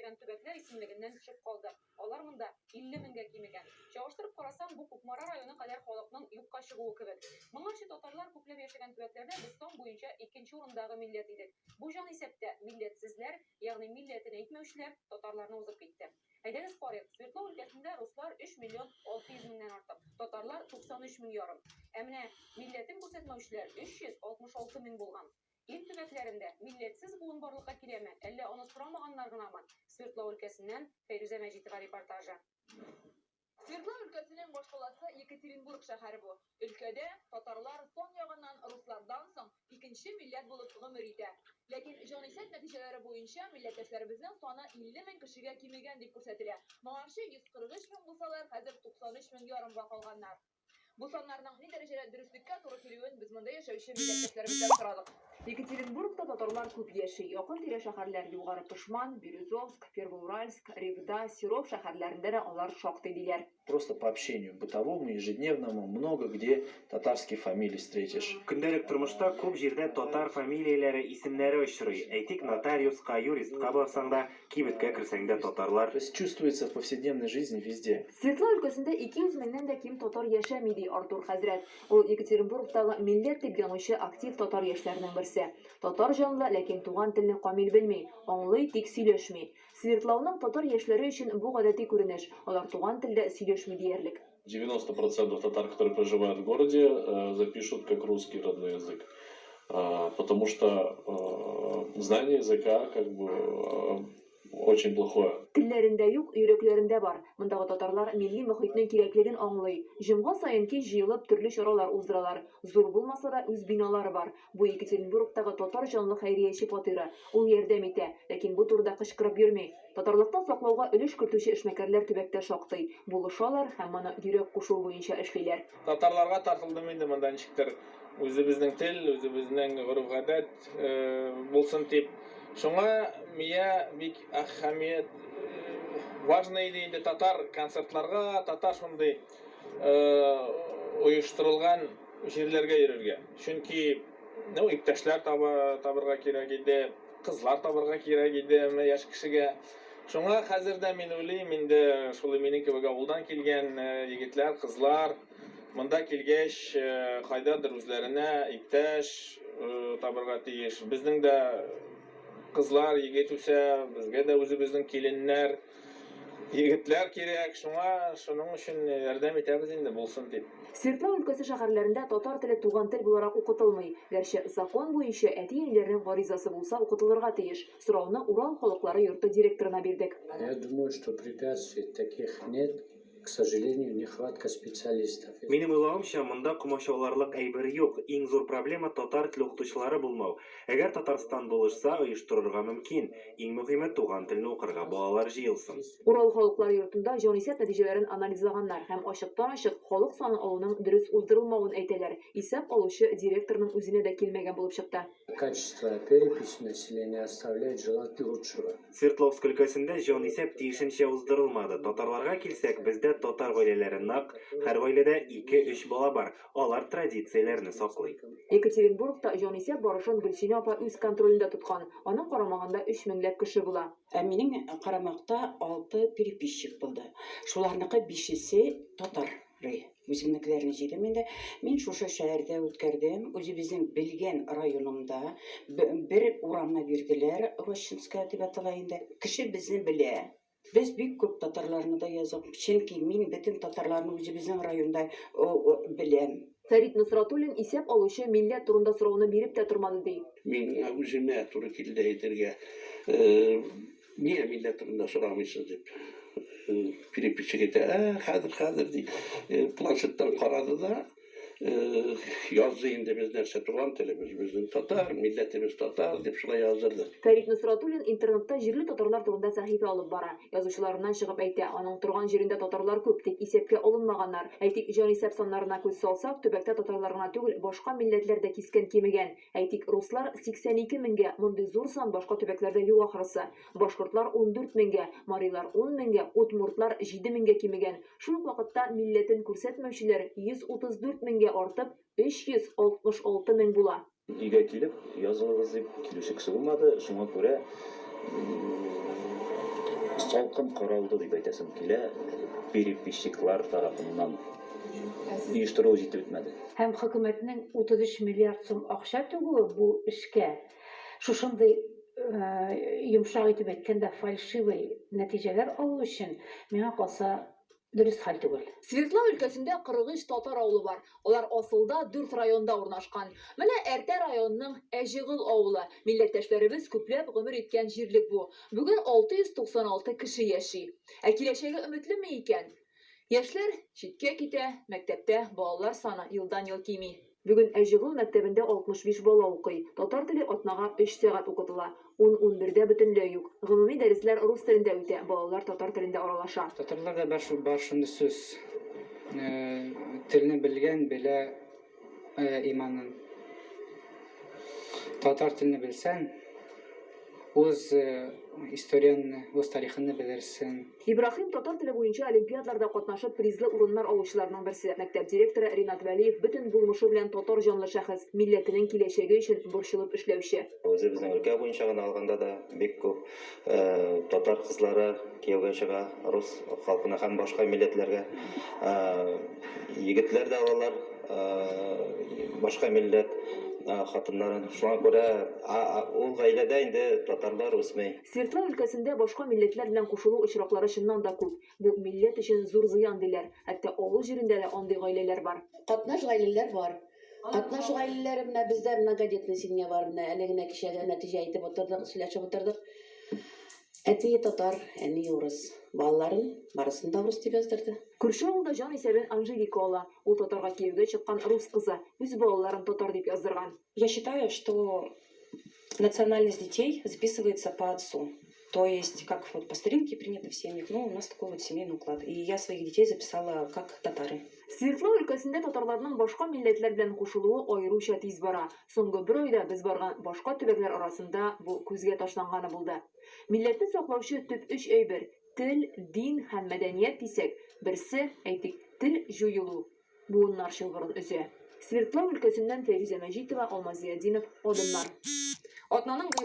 яшәгән төбәкләр исемлегеннән төшеп калды. Алар монда 50 меңгә кимегән. Чагыштырып карасаң, бу Кукмара районы кадәр халыкның юкка чыгуы кебек. Моңарчы татарлар күпләп яшәгән төбәкләрдә без сан буенча икенче урындагы милләт идек. Бу җанисәптә милләтсезләр, ягъни милләтен әйтмәүчеләр, татарларны узып китте. Әйдәгез карыйк, Свердлов өлкәсендә руслар 3 миллион 600 меңнән артык, татарлар 93 мең ярым. Ә менә милләтен күрсәтмәүчеләр 366 мең булган. Ил төбәкләрендә милләтсез буын барлыкка киләме, әллә аны сорамаганнар гынамы? Свердлау өлкәсеннән Фәйрүзә Мәҗитова репортажы. Свердлау өлкәсенең башкаласы Екатеринбург шәһәре бу. Өлкәдә татарлар сан ягыннан руслардан соң икенче милләт булып гомер итә. Ләкин җанисәп нәтиҗәләре буенча милләттәшләребезнең саны 50 мең кешегә кимегән дип күрсәтелә. Моңарчы 143 мең булсалар, хәзер 93 мең ярымга калганнар. Бу саннарның ни дәрәҗәдә дөреслеккә туры килүен без монда яшәүче милләттәшләребездән сорадык. Екатеринбургта татарлар күп яши. Якын-тирә шәһәрләр Югары Пошман, Бирюзовск, Первоуральск, Ревда, Серов шәһәрләрендә дә алар шактый, диләр. Просто по общению бытовому, ежедневному много где татарские фамилии встретишь. Көндәлек тормышта күп җирдә татар фамилияләре, исемнәре очрый. Әйтик, нотариуска, юристка барсаң да, Кибеткә керсәң дә татарлар. То есть чувствуется в повседневной жизни везде. Свердлау өлкәсендә 200 меңнән дә ким татар яшәми, ди Артур хәзрәт. Ул Екатеринбургтагы милләт дип янучы актив татар яшьләренең берсе. Татар җанлы, ләкин туган телне камил белми, аңлый, тик сөйләшми. Свердлауның татар яшьләре өчен бу гадәти күренеш, алар туган телдә сөйләшми диярлек. 90 процентов татар, которые проживают в городе, запишут как русский родной язык. Потому что знание языка как бы очень плохое. Телләрендә юк, йөрәкләрендә бар. Мондагы татарлар милли мохитнең кирәклеген аңлый. Җомга саен кич җыелып, төрле чаралар уздыралар. Зур булмаса да, үз биналары бар. Бу Екатеринбургтагы татар җанлы хәйрияче фатиры. Ул ярдәм итә, ләкин бу турыда кычкырып йөрми. Татарлыкны саклауга өлеш кертүче эшмәкәрләр төбәктә шактый. Булышалар һәм моны йөрәк кушуы буенча эшлиләр. Татарларга тартылдым инде монда ничектер. Үзебезнең тел, үзебезнең гореф-гадәт булсын дип. Шуңа миңа бик әһәмият важно иде инде татар концертларга, татар шундый оештырылган җирләргә йөрергә. Чөнки, ну, иптәшләр таба, табырга кирәк иде, кызлар табырга кирәк иде яшь кешегә. Шуңа хәзер дә мин уйлыйм, инде шулай минем кебек авылдан килгән егетләр, кызлар монда килгәч, кайдадыр үзләренә иптәш табырга тиеш. Безнең дә кызлар, егет үсә, безгә дә үзебезнең киленнәр, Егетләр кирәк, шуңа шуның өчен ярдәм итәбез инде, булсын дип. Свердлау өлкәсе шәһәрләрендә татар теле туган тел буларак укытылмый. Гәрчә закон буенча әти-әниләрнең гаризасы булса укытылырга тиеш. Сорауны Урал халыклары йорты директорына бирдек. Я думаю, что препятствий таких нет, к сожалению, нехватка специалистов. Минем уйлавымча, монда комачауларлык әйбер юк. Иң зур проблема, татар теле укытучылары булмау. Әгәр Татарстан булышса, оештырырга мөмкин. Иң мөһиме, туган телне укырга балалар җыелсын. Урал халыклары йортында җанисәп нәтиҗәләрен анализлаганнар һәм ачыктан-ачык халык санын алуның дөрес уздырылмавын әйтәләр. Исәп алучы директорның үзенә дә килмәгән булып чыкты. Качество переписи населения оставляет желать лучшего. Свердловск өлкәсендә җанисәп тиешенчә уздырылмады. Татарларга килсәк, бездә татар гаиләләре нык, һәр гаиләдә ике-өч бала бар, алар традицияләрне саклый. Екатеринбургта җанисәп барышын Гөлсинә апа үз контролендә тоткан. Аның карамагында өч меңләп кеше була. Ә минем карамакта алты переписчик булды. Шуларныкы бишесе татар. Рый. Үземнекеләрне җыйдым инде. Мин шушы шәһәрдә үткәрдем. Үзебезнең белгән районымда бер урамны бирделәр, Рощинская дип атала инде. Кеше безне белә. Без бик күп татарларны да яздык. Чөнки мин бөтен татарларны үзебезнең районда беләм. Фәрит Носратуллин исәп алучы милләт турында сорауны биреп тә тормады, ди. Миңа үземә туры килде әйтергә. Нигә милләт турында сорамыйсыз дип. Переписчик әйтә, ә, хәзер, хәзер ди. Планшеттан карады да, язды инде без нәрсә туган телебез, безнең татар, милләтебез татар дип шулай яздырды. Фәрит Носратуллин интернетта җирле татарлар турында сәхифә алып бара. Язучыларыннан чыгып әйтә, аның торган җирендә татарлар күп, тик исәпкә алынмаганнар. Әйтик, җанисәп саннарына күз салсак, төбәктә татарлар гына түгел, башка милләтләр дә кискен кимегән. Әйтик, руслар 82 меңгә, мондый зур сан башка төбәкләрдә юк ахрысы. Башкортлар 14 меңгә, марилар ун меңгә, удмуртлар җиде меңгә кимегән. Шул ук вакытта милләтен күрсәтмәүчеләр 134 меңгә артып, 366 мең була. Өйгә килеп, язылыгыз дип килүче кеше булмады, шуңа күрә Салкын каралды дип әйтәсем килә, переписчиклар тарафыннан оештырылу җитеп бетмәде. Һәм хөкүмәтнең 33 миллиард сум акча түгүе бу эшкә шушындый йомшак итеп әйткәндә фальшивый нәтиҗәләр алу өчен, миңа калса, дөрес хәл түгел. Свердлау өлкәсендә 43 татар авылы бар. Алар асылда дүрт районда урнашкан. Менә Әртә районының Әҗегол авылы. Милләттәшләребез күпләп гомер иткән җирлек бу. Бүген 696 кеше яши. Ә киләчәге өметлеме икән? Яшьләр читкә китә, мәктәптә балалар саны елдан-ел кими. Бүген Әҗегол мәктәбендә 65 бала укый. Татар теле атнага өч сәгать укытыла. Ун-унбердә бөтенләй юк. Гомуми дәресләр рус телендә үтә, балалар татар телендә аралаша. Татарларда бар шул, бар шундый сүз, телне белгән белә иманын. Татар телне белсәң, үз историяңне, үз тарихыңны белерсең. Ибраһим татар теле буенча олимпиадаларда катнашып призлы урыннар алучыларның берсе. Мәктәп директоры Ринат Вәлиев бөтен булмышы белән татар җанлы шәхес, милләтенең киләчәге өчен борчылып эшләүче. Үзебезнең өлкә буенча гына алганда да бик күп татар кызлары кияүгә чыга рус халкына һәм башка милләтләргә. Егетләр дә алалар башка милләт хатыннарын. Шуңа күрә ул гаиләдә инде татарлар үсми. Свердлау өлкәсендә башка милләтләр белән кушылу очраклары чыннан да күп. Бу милләт өчен зур зыян, диләр. Хәтта авыл җирендә дә андый гаиләләр бар. Катнаш гаиләләр бар. Катнаш гаиләләре менә бездә многодетный семья бар. Менә әле генә кичәгә нәтиҗә әйтеп утырдык, сөйләшеп утырдык. Әтие татар, әни урыс. Балаларын барысын да урыс дип яздырды. Күрше авылда җан исәбен Анжелика ала. Ул татарга кияүгә чыккан рус кызы. Үз балаларын татар дип яздырган. Я считаю, что национальность детей записывается по отцу. То есть, как вот по старинке принято в семьях, ну, у нас такой вот семейный уклад. И я своих детей записала как татары. Свердлау өлкәсендә татарларның башка милләтләр белән кушылуы аеруча тиз бара. Соңгы бер айда без барган башка төбәкләр арасында бу күзгә ташланганы булды. Милләтне саклаучы төп өч әйбер, тел, дин һәм мәдәният дисәк, берсе, әйтик, тел җуелу, буыннар чылбырын өзә. Свердлау өлкәсеннән Фәйрүзә Мәҗитова, Алмаз Зыятдинов, Адымнар. Атнаның гыйбрәт.